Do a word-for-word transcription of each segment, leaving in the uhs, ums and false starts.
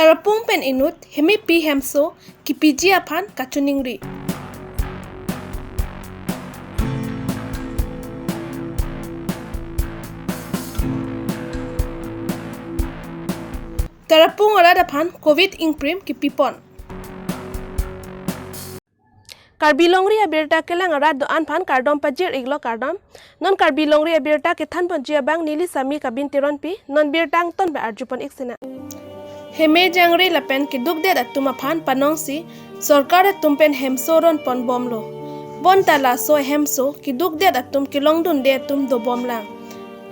Tarapung pen inut hemepi hemso kipiji aphan kachiningri. Tarapung arat aphan Covid ingprim kipipon. Karbi Longri abirta kelang arat do-an aphan kardom pajir iklo, kardom. Non Karbi Longri abirta kethanponji abang neli Sami Kabin Teronpi, non birta angton ba arjupon ik sena. Heme jangre lapen kedukdet atum aphan panongsi sorkar atum pen hemso ronpon bomlo. Bonta laso hemso kedukdet atum kelongdunde atum dobomlang.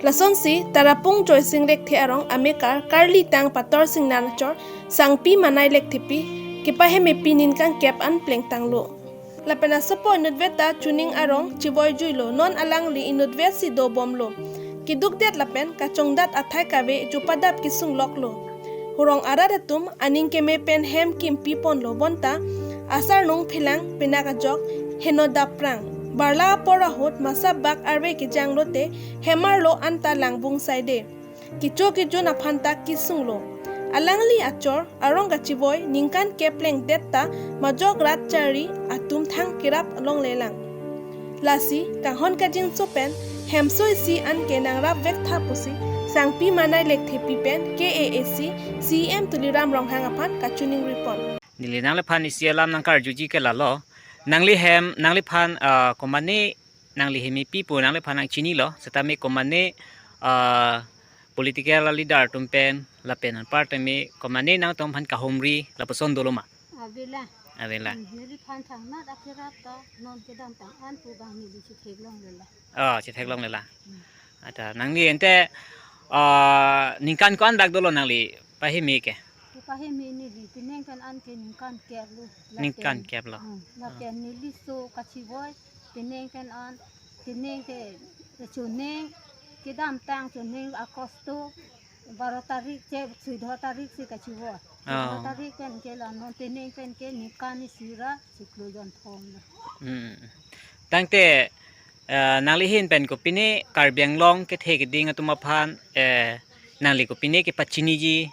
Lasonsi Tarapung Joysing Lekthe arong amekar karli tang Pator Singnar achor Sangpi Manai Lekthepi kepahemepi ningkan kep an plengtanglo. Lapen asopo inutvet ta chuning arong chivoijuilo, non alangli inutvet si dobomlo. Kedukdet lapen kachongdat athai kave jupadap kesungloklo. Hurong arat atum aning keme pen hem kimpiponlo, bonta asarnung phelang pinak ajok heno daprang. Barla apor ahut masap bak arve kejang lote hem arlo anta langbung saide. Kecho kejun aphan ta kesunglo. Alangli achor arong kachivoi ningkan kep plengdet ta majok rat charli atum thang kerap longlelang. Lasi kanghon kajinso pen hemso isi anke nangrap vektha pusi Sangpi Manai Lekthepi pen K A A C C E M Tuliram Ronghang aphan kachiningripon. Neli nangliphan isi alam nangkarjuji ke lalo. Nangli hem, nangliphan, ah, komane nangli hemepi pu nangliphan nangchinilo, setame komane, ah, political leader atum pen lapen anparta me komane nangtumphan kahumri lapuson dolo ma? Avela. Avela. Hmm, neliphan thangnat akerap ta non kedamtang an pu bang neli chitheklonglela. Oh, chitheklonglela. Hmm. Ata nangli ente, ah, ningkan ko-an dak dolo nangli paheme ke? Paheme neli penang pen anke ningkan kep lo. Ningkan kep lo. Hmm, lapen neli so kachivoi penang pen an, penang ke chuning, kedamtang chuning Agosto baro tarik che, suido tarik si kachivoi. Suido tarik pen ke la non penang pen ke ningkan isi ra chiklo jonthom lo. Hmm. Tangte, eh, nangli ahin pen kopine Karbi Anglong kethe keding atum aphan, eh, nangli kopine kepachiniji,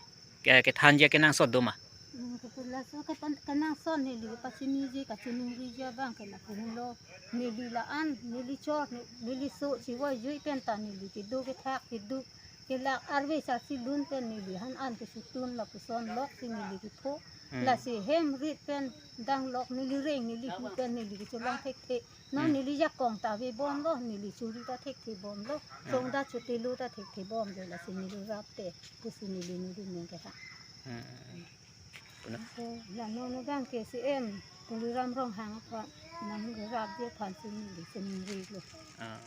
eh, kethanji akenangsot do ma? Hmm, kepu laso kepan-, kenangsot neli kepachiniji, kachiningriji abang ke lapu henlo, neli la-an, neli chor, ne-, neli so chivoijui pen ta neli kedo kethak kedo kelak arve sarsi lun pen neli han an kesutun lapuson lok si neli kepho. Hmm. Lasi hem rit pen danglok neli reng neli hu pen neli kecholong thekthe. Non neli jakong ta avebomlo, neli churi ta thekthebomlo, chongdat chotelo ta thekthebomlo, lasi neli rapte pusi neli neli neng kehang. Hmm. Puna? So, la non non abang ke C E M Tuliram Ronghang aphan nangrapji aphan si neli chiningrilo. Ah.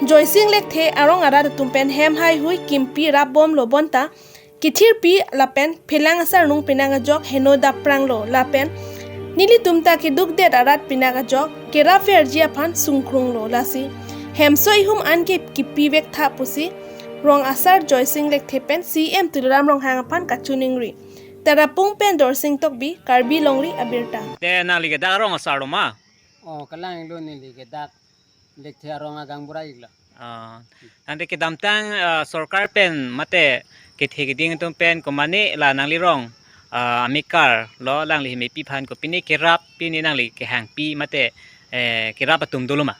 Joysing Lekthe arong arat atum pen hem haihui kimpi rapbomlo bonta kethirpi lapen phelang asarnung pinak ajok heno dapranglo lapen nelitum ta kedukdet arat pinak ajok kerapverji aphan sungkrunglo, lasi hemso ihum anke kipi vektha pusi rong asar Joysing Lekthe pen C E M Tuliram Ronghang aphan kachiningri. Tarapung pen Dorsing Tokbi, Karbi Longri abirta. Te nangli ke dak arong asar lo ma? Oh, kelang lo neli ke dak Lekthe arong agaonbura iklo. Ah, tangte kedamtang, ah, sorkar pen mate kethe keding atum pen komane la nangli rong, ah, amekar lo alangli hemepi aphan kopine kerap pine nangli kehangpi mate, eh, kerap atum dolo ma?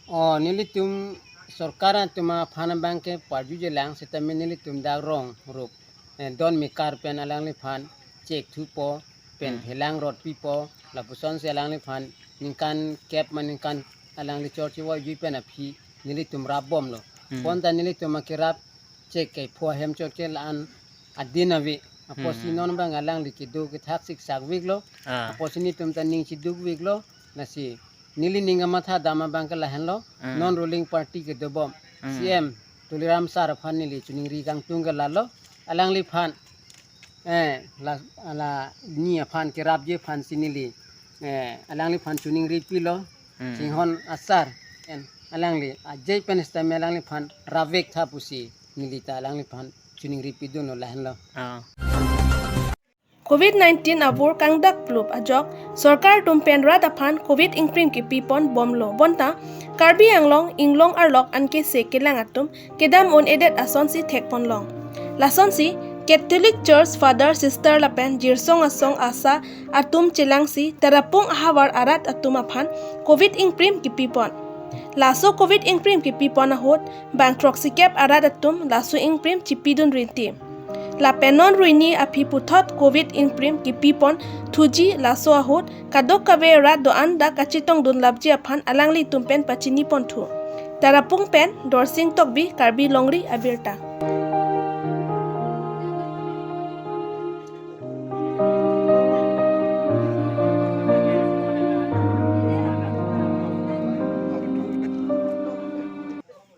Oh, nelitum sorkar atum aphan abang ke parjujelang setame nelitum dak rong rup, eh, don mekar pen alangliphan chek thupo pen phelang rot pipo, lapusonsi alangliphan ningkan kep ma ningkan alangli chor chivoijui pen aphi nelitum rapbomlo. Hmm. Bonta nelitum akerap chek kepho ahem chot ke la-an adin ave. Apotsi non abang alangli kedo kethak siksak veklo. Ah. Apotsi netum ta ning chiduk veklo. Lasi neli ning kamatha dam abang ke lahenlo. Hmm. Non ruling party kedobom. Hmm. C E M Tuliram sar aphan neli chiningri kangtung ke lalo. Alangliphan, eh, la, la ni aphan kerapji aphan si neli, eh, alangliphan chiningripilo. Hmm. Chinghon asar, en, alangli ajai pen setame alangliphan rapvektha pusi neli ta alangliphan chiningripidunlo lahenlo. Ah. Covid nineteen avur kangdak plup ajok sorkar atum pen rat aphan Covid ingprim kipipon bomlo bonta Karbi Anglong inglong arlok anke se kelang atum kedam un-edet asonsi thekponlong. Lasonsi Catholic Church Father, Sister lapen Jirsong Asong, ASHA atum chelangsi Tarapung ahavar arat atum aphan Covid ingprim kipipon. Laso Covid ingprim kipipon ahut bang throksikep arat atum laso ingprim chipidun rinti. Lapen non ruini aphi puthot Covid ingprim kipipon thuji laso ahut kadokave rat do-an dak kachetongdun lapji aphan alanglitum pen pachiniponthu. Tarapung pen Dorsing Tokbi, Karbi Longri Abirta.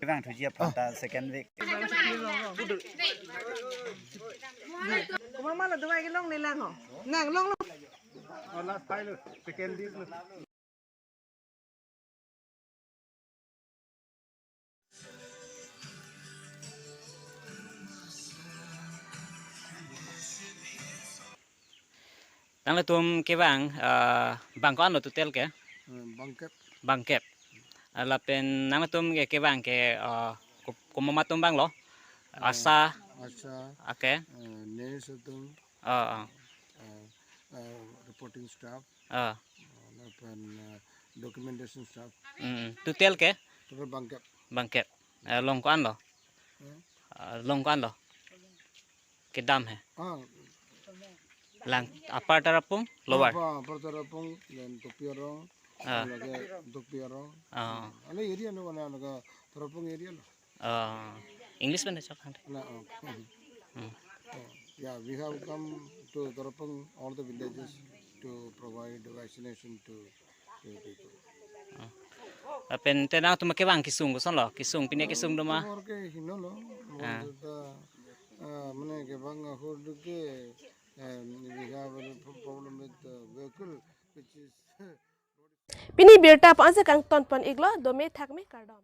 Kevang thuji aphan ta second week. Mama lo dua ke long ni lang ho. Nang long long. Oh, last final, second week lo. Nanglitum kevang, eh, bang ko-an lo total ke? Hmm, bangkep. Bangkep. Eh, lapen nanglitum ke kevang ke, eh, ko-, komat atum vanglo? Eh, ASHA. ASHA. Ake. Eh, nurse atum. Oh, oh. Eh, eh, reporting staff. Oh. Eh, lapen, eh, documentation staff. Hmm. Total ke? Total bangkep. Bangkep. Eh, long ko-an lo? Hmm? Eh, long ko-an lo? Kedam he. Ah. Lang upper Tarapung, lower. Upper, upper Tarapung, then Tupi Arong, ah, lake Tupi Arong. Ah. Ala area no, ala, ala Tarapung area lo. Ah. English mana cok hande? Ala, oh. Hmm. Oh, yeah, we have come to Tarapung, all the villages to provide vaccination to Ah. Lapen te nangtum kevang kesung koson lo? Kesung, pine kesung do ma? Kevang ke hingno lo. Ah. Mungkin ta, ah, mane kevang ahut ke, um, we have a pro-, problem with the vehicle, which is Pini birta pu ansi kangtonpon iklo, dome thakme kardom.